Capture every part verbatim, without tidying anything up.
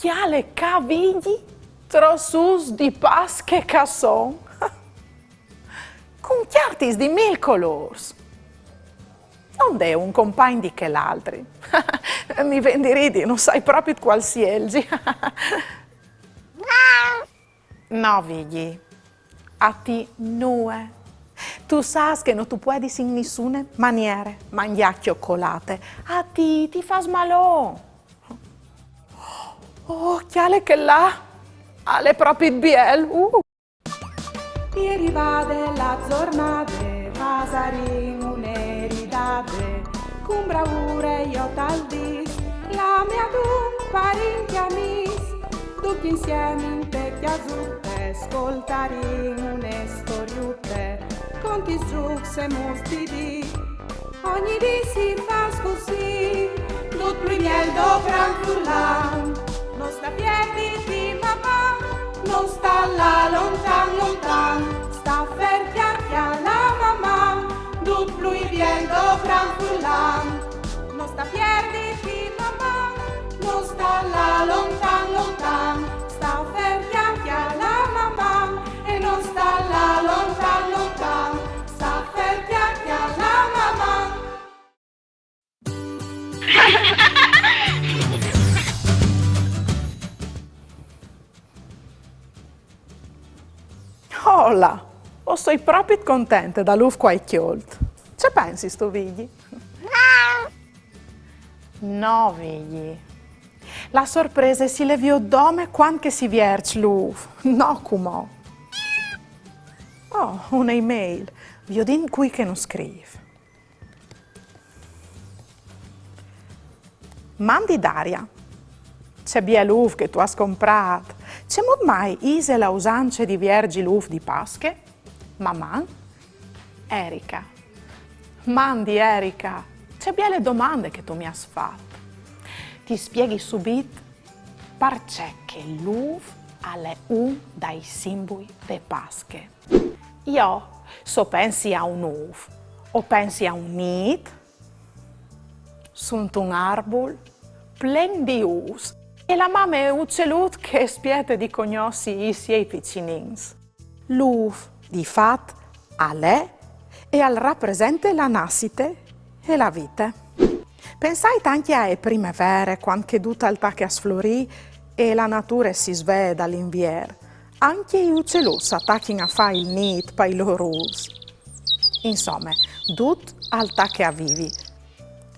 Cjale ca, Vigji, trops ûfs di Pasche che a son. Cun cjartis di mil colôrs. Dulà un compagn di chel altri? Mi ven di ridi, no sai propit cuâl sielzi. No, Vigji, a ti nuie. Tu sâs che no tu puedis in nissune maniere mangjâ cjocolate. A ti ti fâs malon. Oh, cjale chel là! Al è propit biel! Uh! E rivade la zornade, fasarìn une ridade, cun braure jo tal dîs, clamìn adun parint e amîs, ducj insiemi inte cjasute, scoltarìn une storiute, contis, zûcs e mûts di dì. Ogni dì si fâs cussì, dut plui biel dopran furlan. No sta pierditi, Maman, no sta lâ lontan, lontan. Sta fer, cjalâ, cjalâ Maman, dut plui biel dopran furlan. No sta pierditi, Maman, no sta lâ lontan, lontan. Sta fer, cjalâ, cjalâ Maman, e no sta lâ lontan, lontan. Sta fer, cjalâ, cjalâ Maman. Ola! O soi propit contente dal ûf che o ai cjolt. Ce pensistu, Vigji? No, Vigji. La sorprese si le viôt dome cuant che si vierç l'ûf, no cumò. Oh, une email. Viodìn cui che nus scrîf. Mandi Daria. Ce biel ûf che tu âs comprât. Cemût mai ise la usance di vierzi l'ûf di Pasche? Maman? Erika. Mandi Erika, ce biele domande che tu mi âs fat. Ti spieghi subit parcè che l'ûf al è un dai simbui de Pasche. Jo, se o pensi a un ûf, o pensi a un nît, suntun arbul, plen di ûfs, e la mame ucelut che e spiete di cognossi i siei piçinins. L'ûf, di fat, al è e al rapresente la nassite e la vite. Pensait ancje ae primevere, cuant che dut al tache a sflorî e la nature si svee dal invier. Ancje i uceluts a tachin a fâ il nît pai lôr ûfs. Insome, dut al tache a vivi.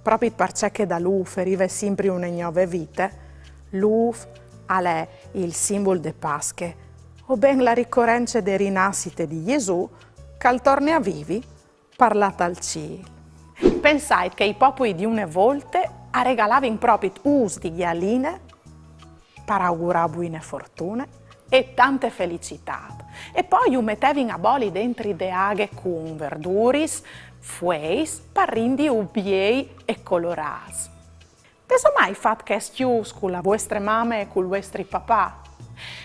Propit parcè che dal ûf e rive simpri une gnove vite, l'ûf al è il simbul de Pasche, o ben la ricorence de rinassite di Jesù, che al torne a vivi par lâ tal cîl. Pensait che i popui di une volte a regalavin propit ûfs di gjaline par augurâ buine fortune e tante felicitât. E po ju metevin a boli dentri de aghe cun verduris, fueis, par rindiju biei e colorâts. Vêso mai fat chescj ûfs cu la vuestre mame e cul vuestri papà?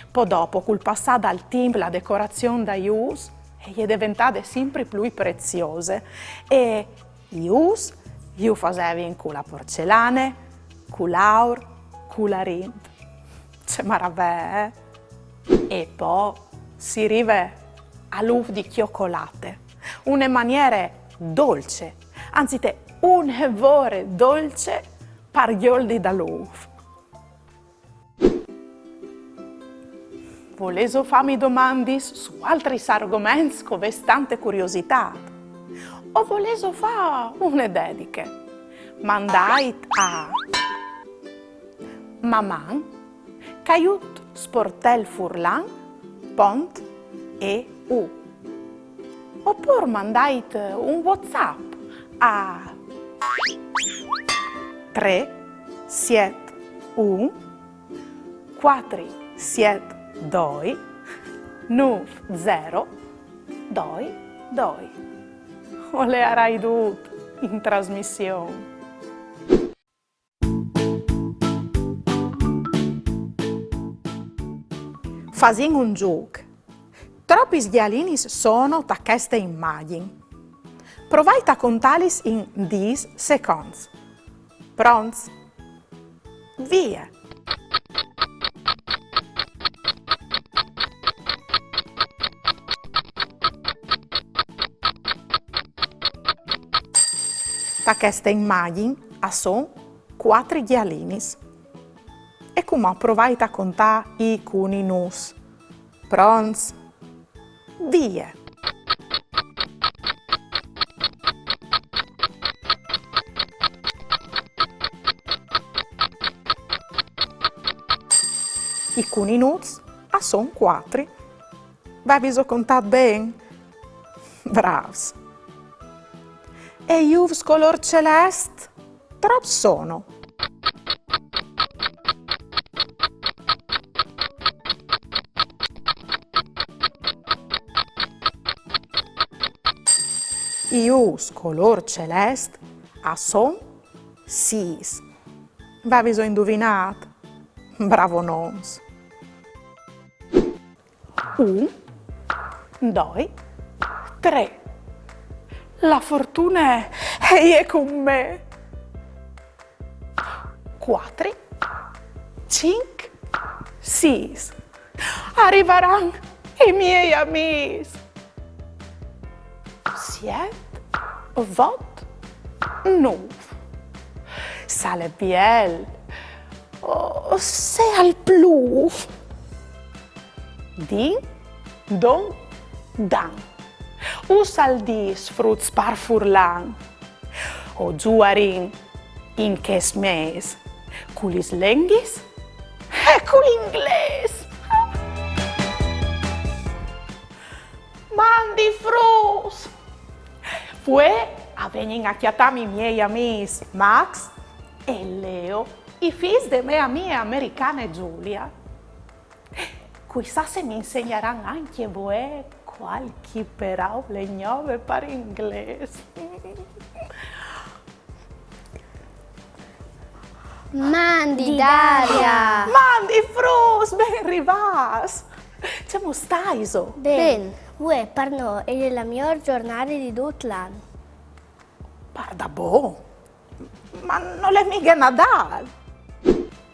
Po dopo, cul passâ dal timp, la decorazion dai ûfs e je deventade simpri plui preziose e i ûfs ju fasevin cu la porcelane, cul aur, cul arint. Ce maravee, eh? E po si rive al ûf di cjocolate, une maniere dolce, anzite une vore dolce par gjoldi dal ûf. Volêso fâmi domandis su altris argoments che o vês tante curiositât? O volêso fâ une dediche? Mandait a maman caiut sportel furlan pont e u. Opûr mandait un WhatsApp a trê siet un cuatri siet doi nûf zero doi doi. O leiarai dut in trasmission. Fasìn un zûc. Tropis gjalinis sono ta cheste imagjin? Provait a contâlis in dîs seconts. Pronts? Vie! Ta cheste imagjin a son cuatri gjalinis. E cumò provait a contâ i cuninuts. Pronts? Vie! I cuninuts a son cuatri. Vêso contât ben? Brâfs! E i ûfs colôr celest? Trops sono? I ûfs colôr celest a son sîs. Vêso induvinât? Bravonons! Un, doi, trê. La fortune e je cun me. Cuatri, cinc, sîs. A rivaran i miei amîs. Siet, vot, nûf. Se al è biel o se al plûf. Din, don, dan. Us al dîs, fruts, par furlan. O zuarìn in chest mês cu lis lenghis e cul inglês. Mandi fruts! Vuê a vegnin a cjatâmi i miei amîs Max e Leo, i fîs de mê amie americane Giulia. Cuissà se mi insegnaran ancje vuê cualchi peraule gnove par inglês. Mandi, Daria! Mandi fruts, ben rivâts! Cemût staiso? Ben. Vuê par nô e je la miôr zornade di dut l'an. Pardabon? Ma nol è mighe Nadâl!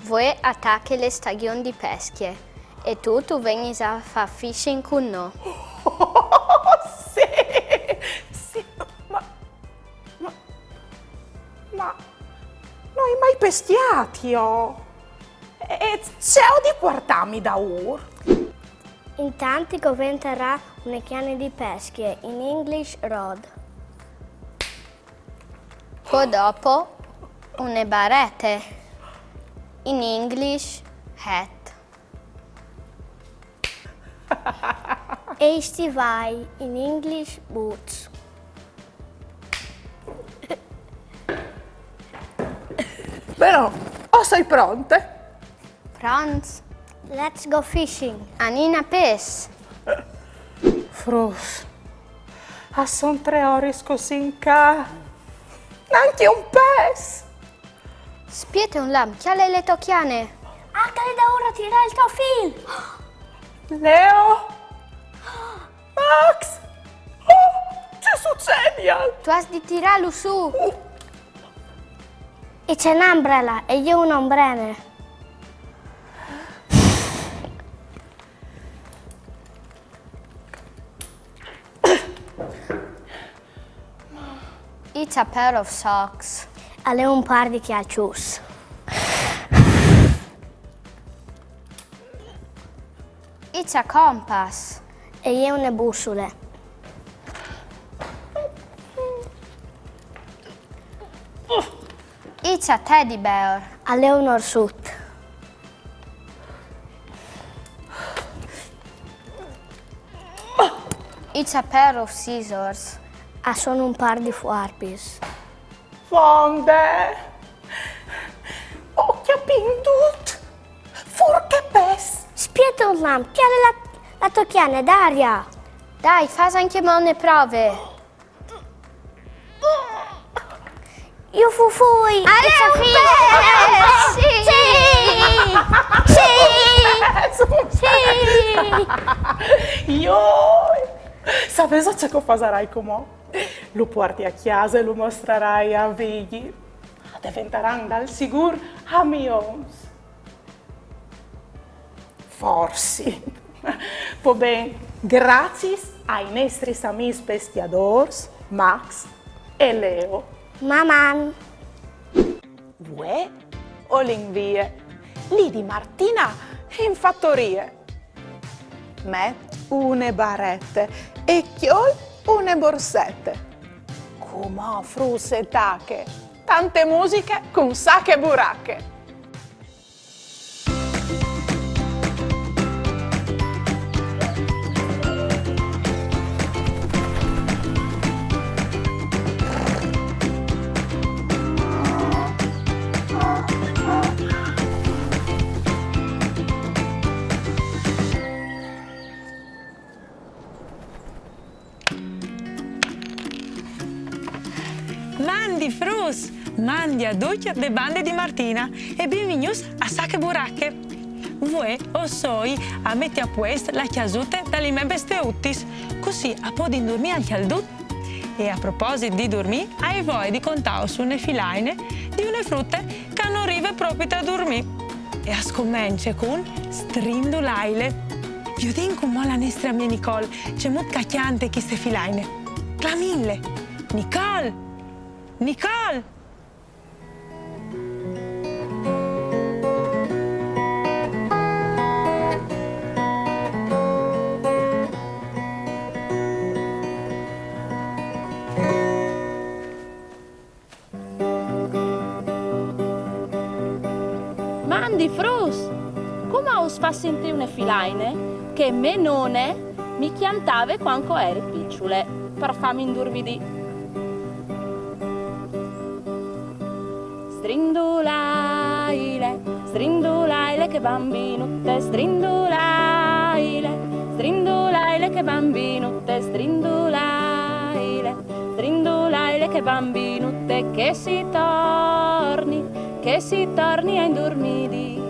Vuê a tache la stagjon di pescje e tu tu vegnis a fâ fishing cun nô. Sì, sì, ma, ma, ma no ai mai pescjât jo. E ce aio di puartâmi daûr? Intant ti coventarà une cjane di pescje, in English rod. Po dopo une barete, in English hat. E i stivâi, in English boots. Però, o soi pronte. Pronts? Let's go fishing. Anìn a pes. Fruts, a son trê oris che o sin ca. Nancje un pes. Spiete un lam, cjale la tô cjane. Ah, che al è daûr a tirâ il to fîl. Leo! Max! Oh, ce sucedial? Tu âs di tirâlu sù. It's an umbrella, e je une ombrene. It's a pair of socks. Al è un pâr di cjalçuts. It's a compass. E je une bussule. It's a teddy bear. Al è un orsut. It's a pair of scissors. A son un pâr di fuarpis. Fonde! O cjapìn dut! Fûr che pes! Spiete un lam, cjale la, la tô cjane, Daria! Dai, fâs ancjemò une prove! Jufufui! Al è un pes! Sì! Sì! Sì! Joi! Savêso ce che o fasarai cumò? Lu puarti a cjase e lu mostrarai a Vigji. A deventaran dal sigûr amions. Forsit. Po ben, graciis ai nestris amîs pescjadôrs, Max e Leo. Maman! Vuê o lin vie. Lì di Martina in fatorie. Met une barete e cjol une borsete. Cumò fruts e tache, tante musiche cun Sache Burache. Mandi fruts! Mandi a ducj de bande di Martina e benvignûts a Sache Burache. Vuê o soi a meti a puest la cjasute da li mê bestiutis, cussì a podin durmî ancje al dut. E a proposit di durmî, o ai voie di contâus une filaine di une frute che no rive propit a durmî. E e scomence cun Strindulaile. Viodìn cumò la nestre amie Nicole cemût che e cjante cheste filaine. Clamìnle! Nicole! Nicole! Mandi fruts! Cumò us fâs sintî une filaine che mê none mi cjantave cuant che o jeri piçule, par fâmi indurmidî. Strindulaile, strindulaile, che bambinute, strindulaile, strindulaile, che bambinute, strindulaile, strindulaile, che bambinute, che si torni, che si torni a indurmidî.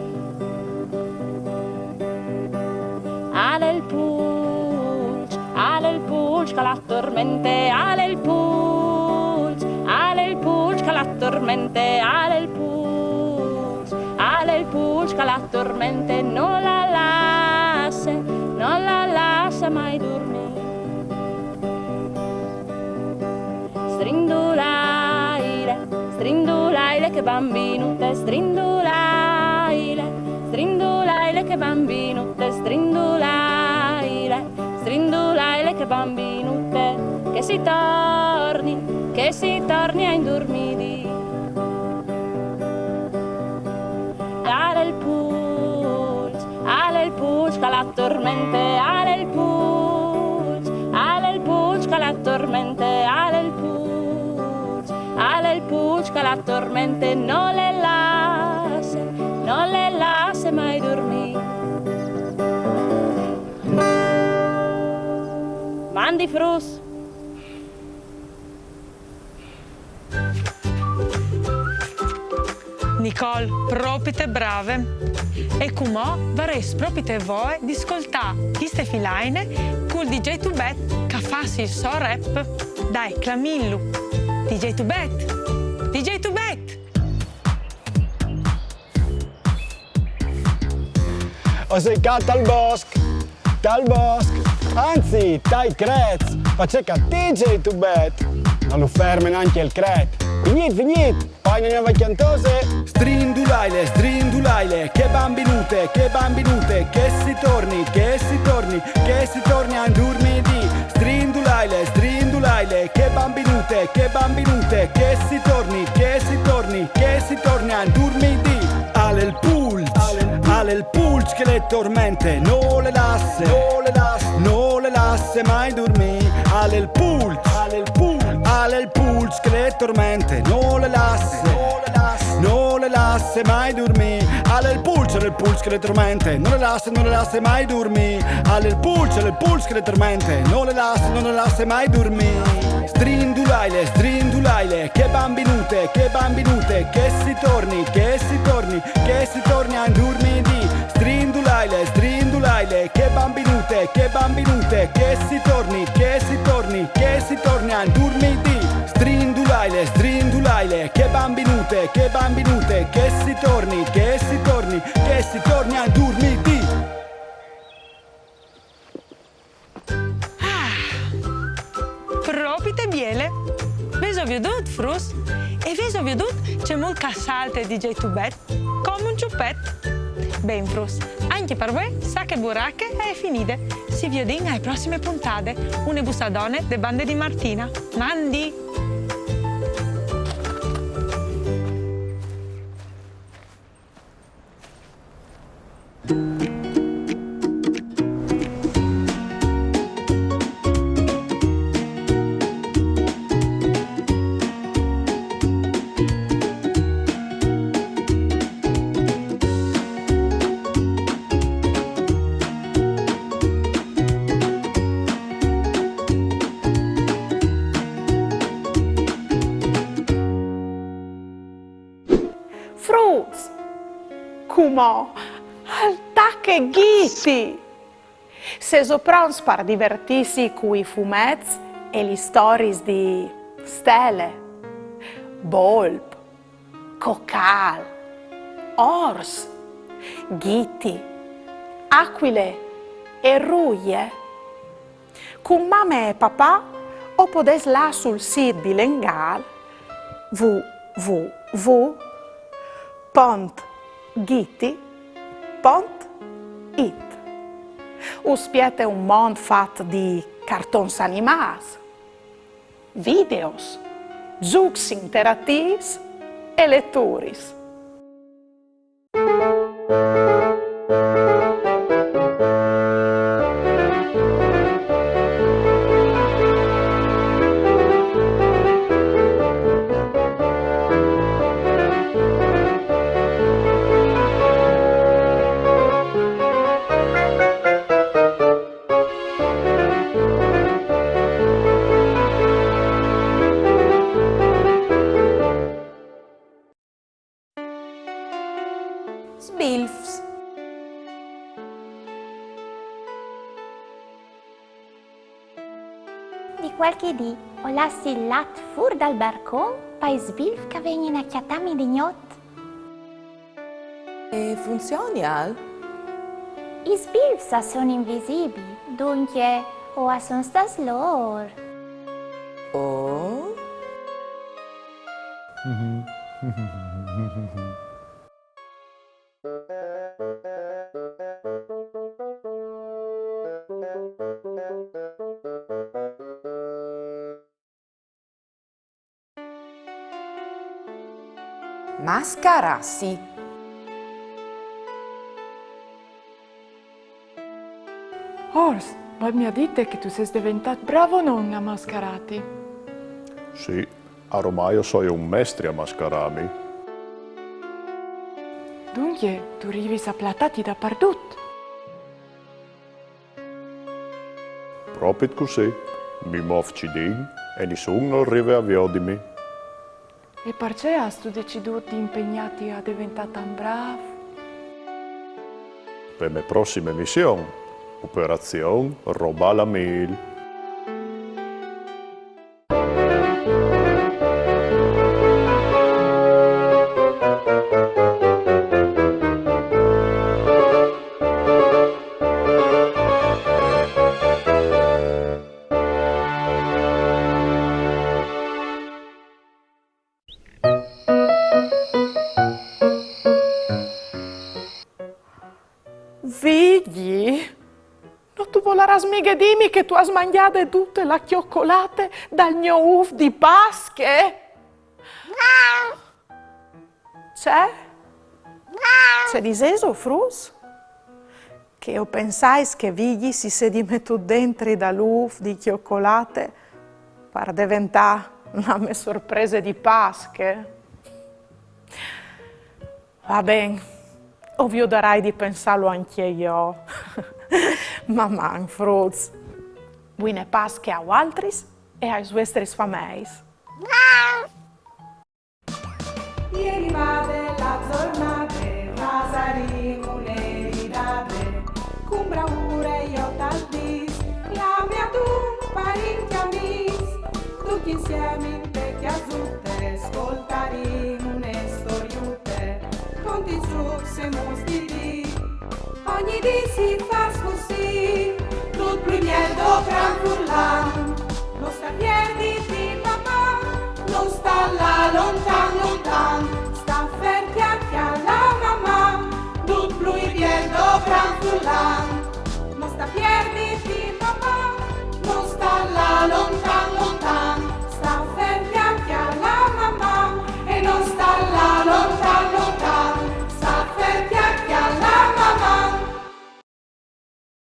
Al è il pulç, al è il pulç che la tormente, al è il pulç, al è il pulç che la tormente, al è il pulç, al è il pulç che la tormente, no la lasse, no la lasse mai durmî. Strindulaile, strindulaile, che bambinute, strindulaile, strindulaile, che bambinute, strindulaile, strindulaile, che bambinute, che si torni, che si torni a indurmidî. Al è il pulç, al è il pulç che la tormente, al è il pulç, al è il pulç che la tormente, al è il pulç, al è il pulç che la tormente, no le lasse, no le lasse mai durmî. Mandi fruts! Nicole, propite brave! E cumò varès propite voie di scoltâ cheste filaine cul D J Tubet che al fâs il so rap. Dai, clamìnlu! D J Tubet! D J Tubet! O soi ca tal bosc, tal bosc, anzit, tai crets, parcè che al à D J Tubet, no lu ferme nancje il cret. Vignît, vignît, faine une gnove cjantose. Strindulaile, strindulaile, che bambinute, che bambinute, che si torni, che si torni, che si torni a indurmidî. Strindulaile, strindulaile, che bambinute, che bambinute, che si torni, che si torni, che si torni a indurmidî. Al è il pulç, al è il pulç che le tormente, no le lasse, no le lasse, no le lasse mai durmî. Al è il pulç, al è il pulç, al è il pulç che le tormente, no le lasse, no le lasse, no le lasse mai durmî. Al è il pulç, al è il pulç che le tormente, no le lasse, no le lasse mai durmî. Al è il pulç, al è il pulç che le tormente, no le lasse, no le lasse mai durmî. Strindulaile, strindulaile, che bambinute, che bambinute, che si torni, che si torni, che si torni a indurmidî. Strindulaile, strindulaile, che bambinute, che bambinute, che si torni, che si torni, che si torni a indurmidî. Strindulaile, strindulaile, che bambinute, che bambinute, che si torni, che si torni, che si torni a indurmidî. Ah, propite biele! Vêso viodût, fruts? Viodût cemût che e salte di Jay to Bed? Come un çupet. Ben, fruts, ancje par vuê Sache Burache e je finide. Si viodìn ae prossime puntade. Une bussadone de bande di Martina. Mandi! Fruts! Cumò al tache Ghiti! Sêso pronts par divertîsi cui fumets e lis storiis di Stele, Bolp, Cocâl, Ors, Ghiti, Acuile e Ruie? Cun mame e papà o podês lâ sul sît bilengâl w w w pont ghiti pont it. Us spiete un mont fat di cartons animâts, videos, zûcs interatîfs e leturis. Sbilfs. Di cualchi dì o lassi il lat fûr dal barcon pai sbilfs che a vegnin a cjatâmi di gnot. E funzionial? I sbilfs a son invisibils, duncje o a son stâts lôr. Oh? Mascarâsi. Ors, Bolp mi à dite che tu sês deventât bravonon a mascarâti. Sì, aromai o soi un mestri a mascarâmi. Duncje, tu rivis a platâti dapardut. Propit cussì, mi môf cidin e nissun nol rive a viodimi. E parcè âstu decidût di impegnâti a deventâ tant brâf? Pe mê prossime mission, operazion Robâ la mîl. Vigji, no tu volarâs mighe dîmi che tu âs mangjade dute la cjocolate dal gno ûf di Pasche? Ce? Ce disêso, fruts? Che o pensais che Vigji si sedi metût dentri dal ûf di cjocolate par deventâ la mê sorprese di Pasche? Va ben, o viodarai di pensâlu ancje jo. Maman, fruts. Buine Pasche a voaltris e aes vuestris fameis. E rivade la zornade, fasarìn une ridade, cun braure jo tal dîs, clame adun parint e amîs, ducj insiemi inte cjasute, scoltarìn une storiute, conti zûcs e mûts di dì. Ogni dì si fâs cussì, dut plui biel dal gran furlan, no sta pierditi, maman, no sta Long time, long time.